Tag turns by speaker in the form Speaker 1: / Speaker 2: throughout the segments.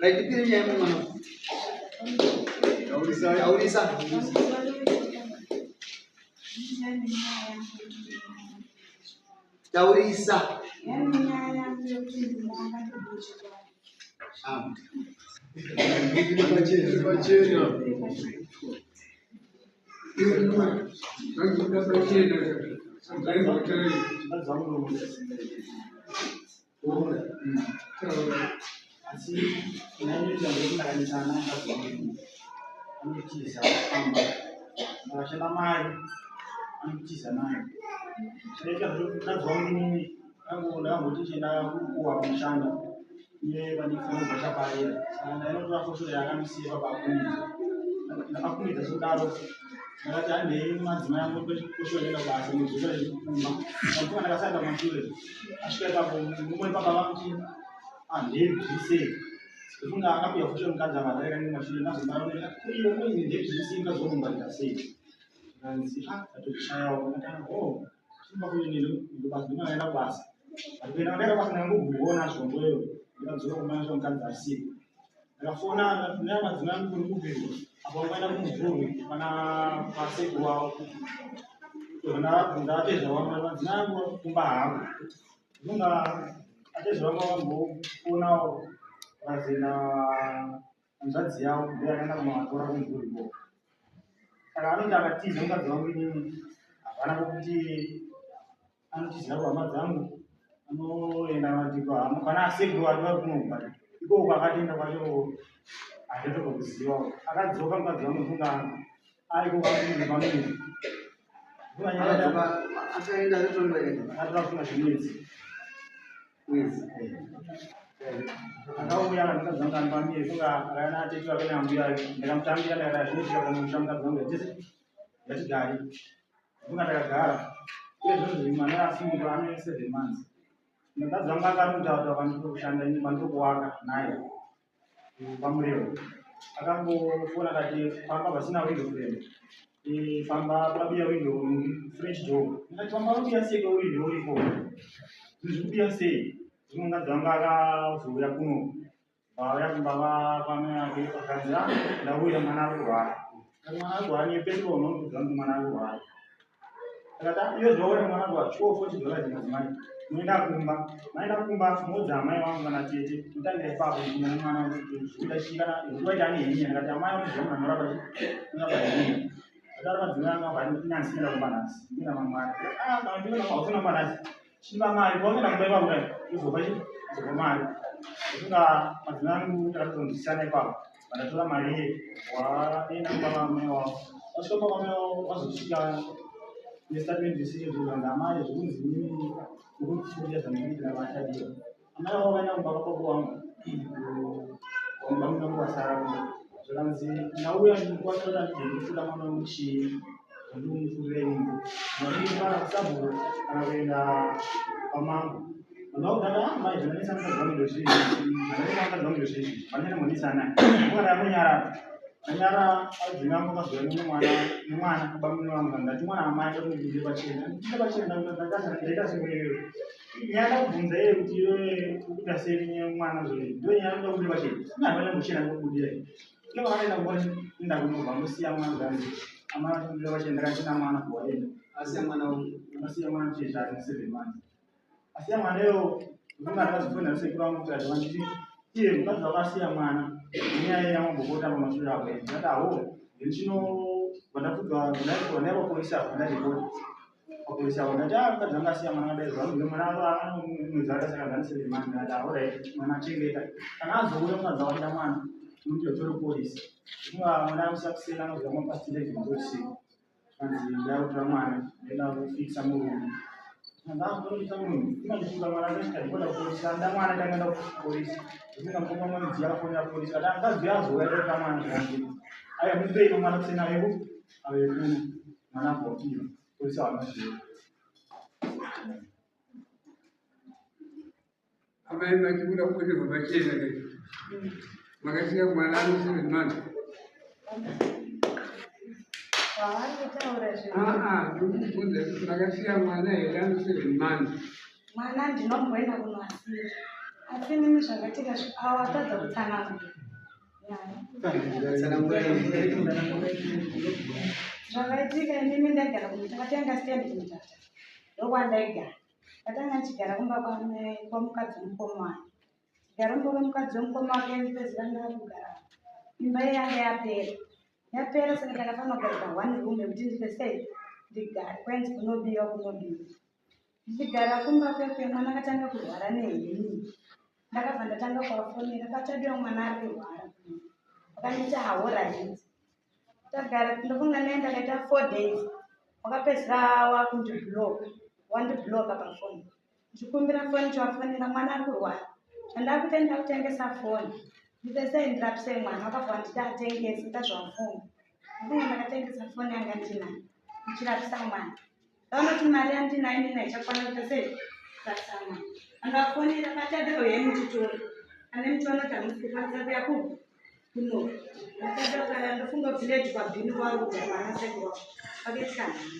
Speaker 1: Right, tipire nyaya mwana. Taurisa, taurisa. Taurisa.
Speaker 2: Asi nyaya ndekukanganisana mukadzi wangu anotiza pamba akashanda mari anotiza nayo chinoita mukadzi wangu inini ndakamboti chienda kuwa kunoshanda uye pandikufanirwa chaparira saka ndainotora foshoro yaakandisiya pabakumidza ndakakumidza sekudaro ndakati handei madzimai angu foshoro inoenda kubasa nodzoka kumba ndakufunga ndakasarira kumashure asvika ipapo mumwe baba vangu handei zvisei ndofunga akapiwa foshoro mukadzi ava adarika nemashure ndazombaoneka kuiyo kuini ndezvisei mukadzi womungwarira sei zvikanzi ah ndatochayawo ndakati oh chimba kuini ndobasa ndinoenda kubasa Ndikuenda ndakaenda kubasa ndakangoguona zvombo iyo ndikadzoka kumba ndasvika mukadzi asipo. Ndakafona ndina madzimai angu kuri kubvirwa apo vakaenda kumubvurwi pana pasekuru wavo. Ndabvunza atezva vangu madzimai angu kumba hangu. Ndinonga atezva vangu vakambofonawo vakazoenda hanzvadzi yavo ndiyo yakaenda kunovatora kumubvurwi ikoko. Saka anoti akatiza mukadzi wangu inini hapana pokuti anotizira kuhama dzangu anoenda vanti kana asekuru vari vari kunobva ikoko akatoenda kwacho handitotokuziva akadzoka mukadzi wangu funga ariko pamiri
Speaker 1: akaenda
Speaker 2: akatora funga zvimwedzi
Speaker 1: mwedzi
Speaker 2: akauya mukadzi wangu ari pamiri funga akaenda atete vake neambuya ake ndikamutambira ndakati zvinoitika pamusha mukadzi wangu ngatigare Ndinga ndakagara. Uye zvinonzi mwana asimuka ane 7 months. Mukadzi wangu akanutaura pandiri kushanda ini pandiri kuwaka naye paMurewa. Akangofona akati pamba pasina window frame. Pamba pabiya window French door. Ndikati pamba pabiya sei window uripo? Zvinhu zviri kubiya sei? Zvino mukadzi wangu akazouya kuno. Vauya kumba vamai ake vakanzi ah ndauya mwana ari kurwara. Mwana ari kurwara nepese paunoudza kuti mwana ari kurwara. Akati ah iwe zvaona mwana ari kurwara chikowo $40 madzimai. Munoenda kumba. Maenda kumba moudza amai vangu kana tete mutangira ipapo kunyanya mwana kuti zvikuita chii kana zvikuita ane hernia. Ndikati amai vangu zvangu anorapa chii? Anorapa hernia. Akadaro madzimai angu akati ini handisi kuenda kumba nhasi. Ndinoenda mangwana. Ah kana ndinoenda hausina kumba nhasi. Chipa mari paunoenda kumba ipapo kudai uzopa chii? Uzopa mari. Ndofunga madzimai angu takatozonzwisisana ipapo. Vandatora mari iye waenda kumba kwamai wavo. Vasvika kumba kwamai wavo vazosvika nestatement isiri zvikanzi amai zvikunzi inini murikuchiita zvamunoitira vachadiwa. Amai vavo vaenda kumba kwababa wangu kumba munangu vasara kumba. Zvikanzi ndauya ndikuwachora ndikufuta mwana wangu chii zvandimufurira inini. Ndinofa sabhuku kana kuenda kwamambo. Ndakudada ah mai zvandanetsa mukadzi wangu ndozvizvi. Zvandanetsa mukadzi wangu ndozvizvi. Vanenge monetsana. Ndakati amonyarara. Anyara adzimai angu akazouya nemwana nemwana baba wangu ndati mwana amai ndokubude pachena. Ndikubude pachena ndaita sekureyo. Nyaya ndakubvunza iye kuti iwe ukuita sei nemwana zvoyi. Ndo nyaya ndoda kubude pachena. Ina hapana muchena ndokubudira. Ino vakaenda kumba enda kunobva ndosiya mwana zvanzi. Amai vachibuda pachena ndakachena mwana kuwaenda.
Speaker 1: Asiya mwana wangu.
Speaker 2: Asiya mwana mucheche ane 7 months. Asiya mwana iyo ndinonga ndakazofonera sekuru vangu kuti ati vanditi iye mukadzi wakasiya mwana nenyaya yamambopota pamashure apo ndikati aho ndichino vandapfudzwa vandai vapolisi apo ndaripota vapolisi apo ndati ah mukadzi wanga asiya mwana akadai zvangu mwana mwedzi wake saka zvane 7 months ndati alright mwana achengeta kana azouya mukadzi wakaita mwana unoti vatore polisi ndinonga mwana amusiya kuseni anozouya mapast 11 dzousiku kanzi ndakutora mwana ndaenda kufikisa murume ndakufikisa murume inondifunga mwana ndosvika ndikoda kupolisi anda mwana tangaenda kupolisi ndinga mukoma mwedzi akafonera polisi kati mukadzi uyo azouya ndotora mwana zvangu aya mupei mwana kuseni aveku ave kuno mwana abvapiwa polisi havana
Speaker 3: Amai machibuda kubudirwa pachena ke. Makasiya mwana ane 7 months.
Speaker 4: Kwavari kutaura zve
Speaker 3: Ah ah, ndikubvunza kuti makasiya mwana here ane 7 months.
Speaker 4: Mwana ndinomboenda kunoasira. Asi inini zvakaitika awatadza kutsanangura nyaya. Zvakaitika inini ndaigara takatenga stand kuMutata, ndokwandaigara. Ndatanga ndichigara kumba kwamukadzi wemukoma wake. Chigara kumba kwemukadzi wemukoma wake ndipedzera ndakugara. Imba iya yanga yapera. Yapera saka ndakafanira kugara pa one room yekuti ndiite sei ndigare. Kwainzi kunobiwa kunobiwa. Ndichigara kumba kwekwe mwana akatanga kurwara neheni. Ndakabva ndatanga kuvafonera pachadiwa mwana ari kurwara. Vakanditi alright. Tagara ndofunga naye ndakaita 4 days. Wakapedzisira wakundibloka. Wandibloka pafoni. Ndichikumbira foni chivafonera mwana ari kurwara. Zvandakuita ndakutengesa foni. Ndipesei ndirapisei mwana wakabva wanditi atengese ndazvafunga. Ndafunga ndakatengesa foni yanga ndinayo. Ndichirapisa mwana. Ndaona kuti mari yandinayo inini haichakwana kuita sei kurapisa mwana. Andafonera pachadero yemuchitora. Ane muchiona kuti hamusi kukwanisa kuya kupi kuno. Ndakadaro kana ndofunga village kwabhini kwauri kugara vana sekuru wako. Pakaitika nhamo.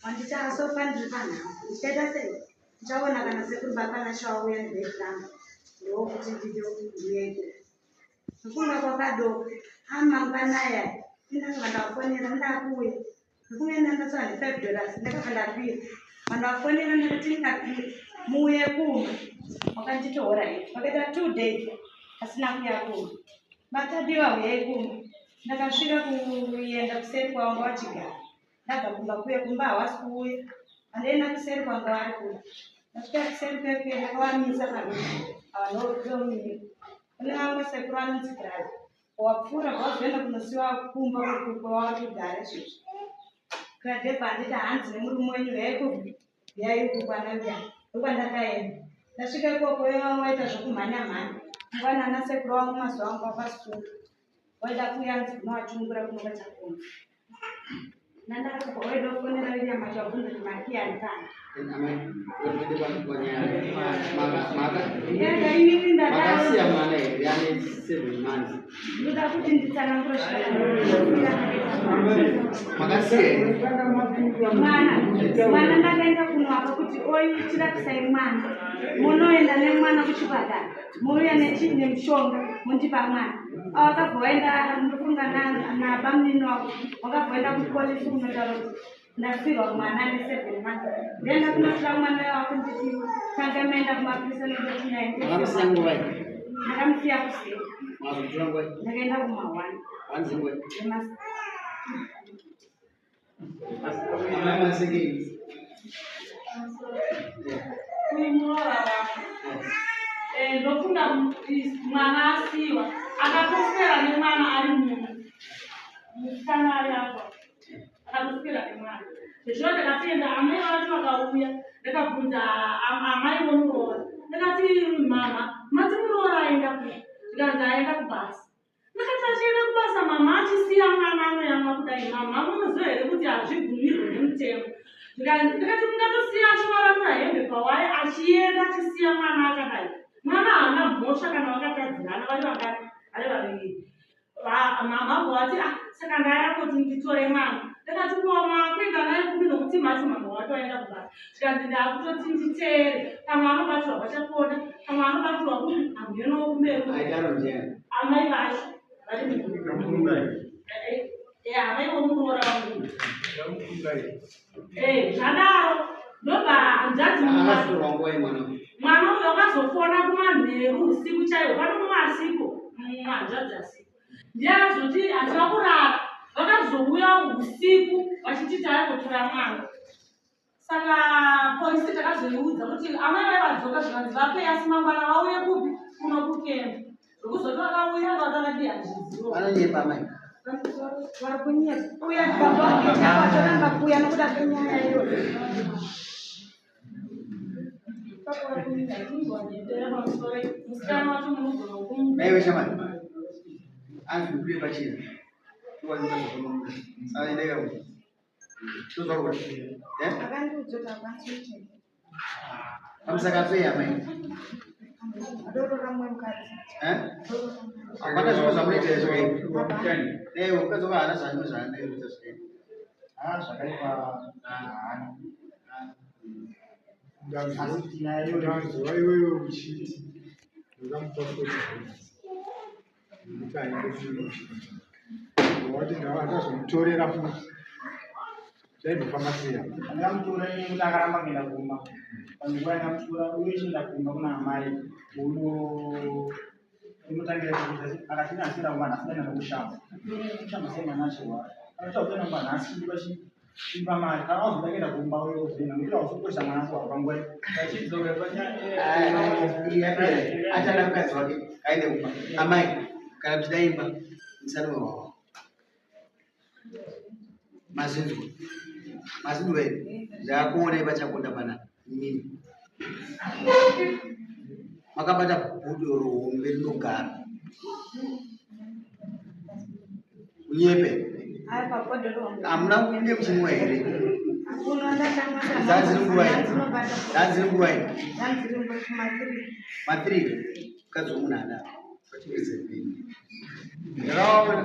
Speaker 4: Wanditi asofa ndiri panhamo. Ndichaita sei? Ndichaona kana sekuru bapanashe wauya nebhegi rangu. Ndokuti ndiende. Ndofunga kwakadoka. Amangwanaya. Ndakabva ndafonera ndakuuya. Ndofunga ndandasara ne$5 ndakabva ndakwira. Vandafonera ndakati ndakwira. Muuye kumba. Wakanditi alright. Vakaita 2 days asina kuuya kumba. Batadiwa huyai kumba. Ndakasvika kuenda kuseri kwavo vachigara. Ndabva kumba kuya kumba havasi kuuya. Handaenda kuseri kwanga vari kuuya. Ndasvika kuseri kuya kuya ndakavamisa parudi. Havandomira. Kune vamwe sekuru vanonzi Gradi. Wapfuura wazoenda kunosiwa kumba kwavari kugara izvezvi. Gradhebha handiti hanzi nemurume wenyu huyai kupi huyai uku kwanandiya ndokwandakaenda. Ndasvika ikoko vamwe vaita zvokumhanya mhanya. Mangwana ana sekuru vangu mazuva angu vakasunga. Waida kuuya hanzi kunovachungura kuno kwachakona. Nandakabva waida kufonera William achabvunza kuti maki ari kana. Yanga inini ndadaro.
Speaker 1: Makasiya mwana here ane 7 months?
Speaker 4: Ndoda kuti nditsanangure zvakanaka.
Speaker 1: Makasiya here?
Speaker 4: Mwana ndakaenda kunovapa kuti oitirapisai mwana, munoenda nemwana kuchipatara, mouya nemushonga mundipa mwana. Vakabva vaenda, ndofunga nabamunini wavo, vakabva vaenda kupolisi kunotaura kuti ndafirwa mwana ane 7 months. Ndaenda kunotora mwana wako nditi tanga maenda kumapurisa nondoti
Speaker 1: Makamusiya nguva iyi?
Speaker 4: Ndakamusiya kuseri.
Speaker 1: Mazomutora nguva iyi?
Speaker 4: Ndakaenda kuma1.
Speaker 1: Wanzi nguva iyi? Amai Masekei.
Speaker 5: Kuimuroora wako. Ndofunga mwana asiwa akatoswera nemwana ari muno, musikana ari apa akatoswera nemwana. Zvino ndakatoenda, amai vacho vakauya, ndakabvunza amai vomuroora, ndakati, "Mama, mati muroora aenda kupi?" Zvikanzi aenda kubasa. Ndakati, "Achienda kubasa mama, achisiya mwana anoyamwa kudai, mama, munoziva here kuti hazvibvumirwe nemutemo?" Ndikati, "Mungatosiya achivaramura hembe pawaya achienda, achisiya mwana akadai? Mwana haana mhosva kana vakatadzirana vari vangani, vari vaviri." Mama vati, "Ah, saka ndaya kuti nditore mwana." Ndakati, "Kuoma kuenda naye kupi nokuti mati mama wacho aenda kubasa?" Zvikanzi, "Ndakutoti nditeere pamwe anobatirwa pachakonda, pamwe anobatirwa kupi, hamheno kumberi."
Speaker 1: Aidaro ndiani?
Speaker 5: Amai vacho vari amai vomuroora wangu. Zvadaro ndobva hanzvadzi
Speaker 1: Akazotorwa nguva iyi mwana?
Speaker 5: Mwana uyu akazofona kumanheru, usiku chaiwo, pano mumwe asipo, mumwe hanzvadzi asipo, ndiye akazoti hatina kurara. Vakazouya usiku vachiti taangotora mwana. Saka polisi takazoiudza kuti amai vai vadzoka, zvikanzi vapei, asi mangwana vauye kupi, kuno kukemba. Zvokuzoti vakauya vakavati hazvizivo.
Speaker 1: Vanonyepa amai.
Speaker 4: Vari kunyepa uya baba vatoramba kuuya nokuda kwenyaya iyoyo.
Speaker 5: Musikana wacho munogona kumu
Speaker 1: Naiwe shamani. Anzi kubude pachena. Saka endeka ku. Tozwa kuti. Eh?
Speaker 4: Akandiudza kuti hakwanisi kuchengeta.
Speaker 1: Pamusaka pei amai?
Speaker 4: Adorora mumwe mukadzi.
Speaker 1: Eh? Hapana zvimwe zvamunoita here zvakaipa? Eh, mukadzi wako haana zvaano zvaanoita zvakaipa.
Speaker 2: Ah, zvakaipa haana. Asi tinayo.
Speaker 3: Ndanzwa iwewe uchiti
Speaker 6: Ndakamupa 40 dollars yekuti aende kuchipatara. Wati ndakazomutorera futi. Zvaibva sei apa?
Speaker 2: Ndakamutora ini kuti akaramba kuenda kumba. Panguva yakamutora uye chienda kumba kuna amai uno unotangira kuita akati nhasi kumba nhasi ndaenda kushamba. Kushamba sei mwana achirwara. Akati kuenda kumba nhasi ndipa chi chipa mari kana wazoda kuenda kumba uye uzoenda nekuti hauzokoshesa mwana wako panguva iyo. Vachidzoka
Speaker 1: Yapera achada mukadzi wake aende kumba. Amai, kana muchida imba, musanwe wawa. Mazinzwa, mazinzwa here? Ndakuonai pachakonda panapa imimi makabata bhudo rohombe rinogara unyepe.
Speaker 4: Ari pabhodhoro.
Speaker 1: Hamuna kunge muchinwa here?
Speaker 4: Hakuna ndakamwa.
Speaker 1: Dzanziri nguva iyi?
Speaker 4: Dzinobata.
Speaker 1: Dzanziri nguva iyi?
Speaker 4: Dzanziri nguva kuma-3.
Speaker 1: Ma3. Mukadzi womunhu adaro ndakawaona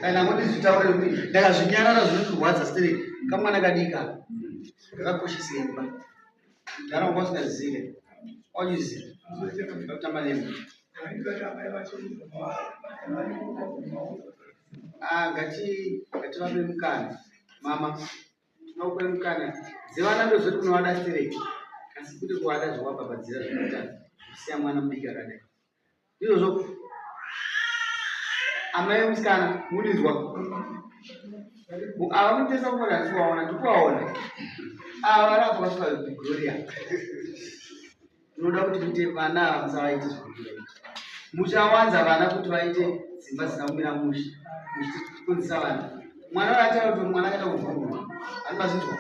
Speaker 1: kana ngoti zvitaure kuti ndakazvinyarara zvinotirwadza stereki. Kamwana kadika kakakoshesa imba. Ndaraunda usingazive, wachiziva kutamba nemba. Ah, ngativape mukana. Mama, tinokupe mukana. Dzevana ndozoti kunovada stereki, asi kuti kuvada zvawabhabhadzira zvinoita kusiya mwana mudiki akadai izvozvo. Amai vemusikana, muninzwa ava munotesa kumona hasi kuvaona, ndikuvaona ava vari apo vasvika. Gloria, tinoda kuti muite vana ava musavaite zvekuita. Muchawanza vana kuti vaite dzimba dzisina kumira mushe, muchikonzesa vana. Mwana uyo ataura kuti mwana akaenda kuvhurwa, ani mazinzwa?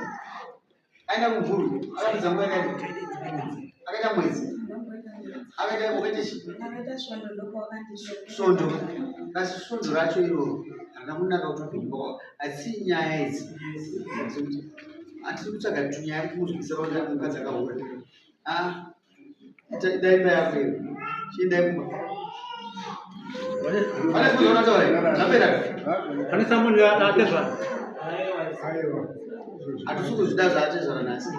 Speaker 1: Aenda kuvhurwa, akapedza nguva yakati, akaita mwedzi, akaita wakaita chi
Speaker 4: Ndakaita svondo ndokwakandisvika.
Speaker 1: Svondo, asi svondo racho iroro harina kunaka kuti upenyu kwako. Hatisi nyaya idzi dzekuti hatiri kutsvaga tunyaya kuti muzwisisa kuti mukadzi akahura. Ah, dai imba yako iyo, chiendai kumba. Pane zvimwe zvaunotaura here? Zvapera.
Speaker 7: Pane someone atezvara.
Speaker 6: Aiwa.
Speaker 1: Hatisi kuzvida zvaatezvara nhasi.